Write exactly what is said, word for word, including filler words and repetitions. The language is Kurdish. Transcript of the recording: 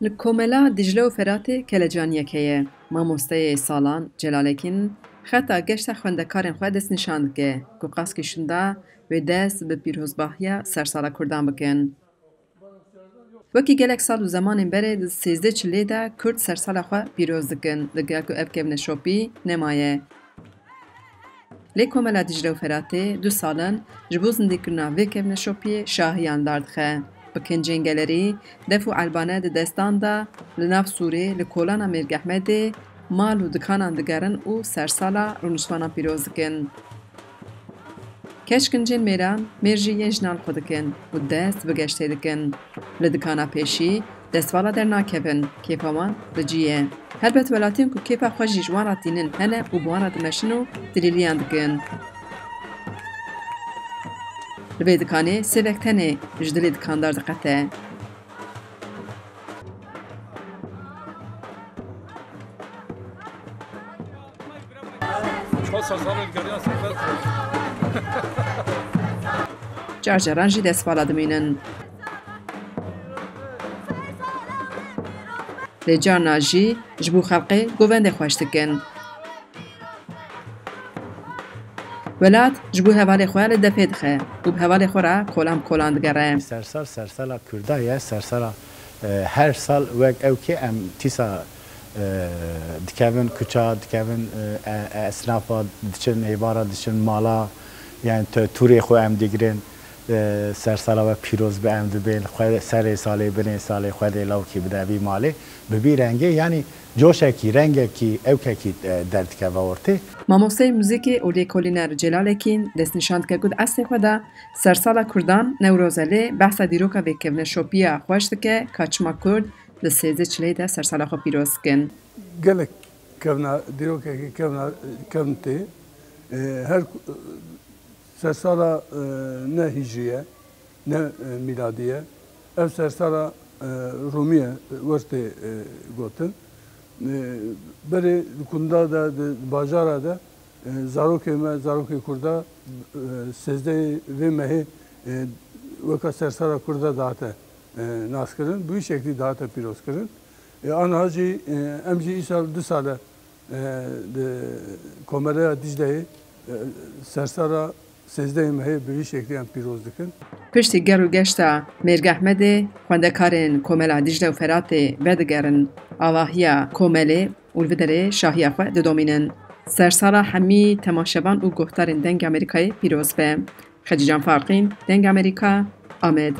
Li Komela Dicle û Feratê kelecaniyek heye. Mamosteyê salan Celalekîn xeta geşta xwendekarên xwe destnîşan dike ku qaskî şinda wê dest bi pîrozbahiya sersala Kurdan bikin. Wekî gelek sal û zemanên berê di sêzdeh çilê de Kurd sersala xwe pîroz dikin, digel ku ev kevneşopî nemaye. Lê Komela Dicle û Feratê du sal in ji bo zindîkirina vê kevneşopiyê şahiyan li dar dixe. Bi kincên gelerî, def û elbane di destan de li nav Sûrê, li kolana Mêrgehmedê, mal û dikanan digerin û sersala rûniştvanan pîroz dikin. Keç kincên mêran mêr jî yên jinan xwe dikin û dest bi geştê dikin. Li dikana pêşî destvala dernakevin, kêfa wan li cî ye. Helbet welatiyên ku kêfa xwe jî ji wan re tînin hene û bi wan re dimeşin û dilîliyan dikin. Li vê dikanê sêvek tenê ji dilê dikandar diqete. Carcaran jî destvala dimînin. Lê carna jî ji bo xelqê govendê xweş dikin. Welat ji bo hevalê xwe li defê dixe û bi hevalê xwe re kolan bi kolan digere. Sersal, sersala Kurda ye, sersala, e, her sal wek ew kê em tîsa, e, dikevin kuça, dikevin, e, e, esnafa diçin, êvara diçin mala, yani te-, tûrê xwe em digirin, e, sersala we pîroz bi em dibên, xwe serê salê, binê salê, xwe dê lawkî bide vî malê. Bi vî rengê, yanî coşekî, rengekî, ewkekî, e, derdikeve ortê. Mamosteyê muzîkê û lêkolîner Celalekîn destnîşan dike ku di eslê xwe de sersala Kurdan Newroz e, lê behsa dîroka vê kevneşopiya xweş dike ka çima Kurd li sêzdeh çilê de sersala xwe pîroz dikin. Gelek kevna, dîrokekî kevna, kevn tê. E, her ku-, Sersala, e, ne hîcrî ye, ne, e, mîladî ye. Ev sersala, e, Rûmî ye, wextê, e, gotin. E, berê di kunda de, di bajara de, e, zarokê me, zarokê Kurda, e, sêzdehê vê mehê, e, weka sersala Kurda dihate, e, naskirin. Bi wî şeklî dihate pîrozkirin. E, aniha jî, e, em jî îsal du sal e, e, di Komeleya Dîcleyê, e, sersala sêzdehê mehê bi vî şeklî em pîroz dikin. Piştî ger û geşta Mêrgehmedê, xwendekarên Komela Dîcle û Feratê vedigerin avahiya Komelê û li vê derê şahiya xwe didomînin. Sersala hemî temaşevan û guhdarên Dengê Amerîkayê pîroz be. Xecîcan Farqîn, Dengê Amerîka, Amed.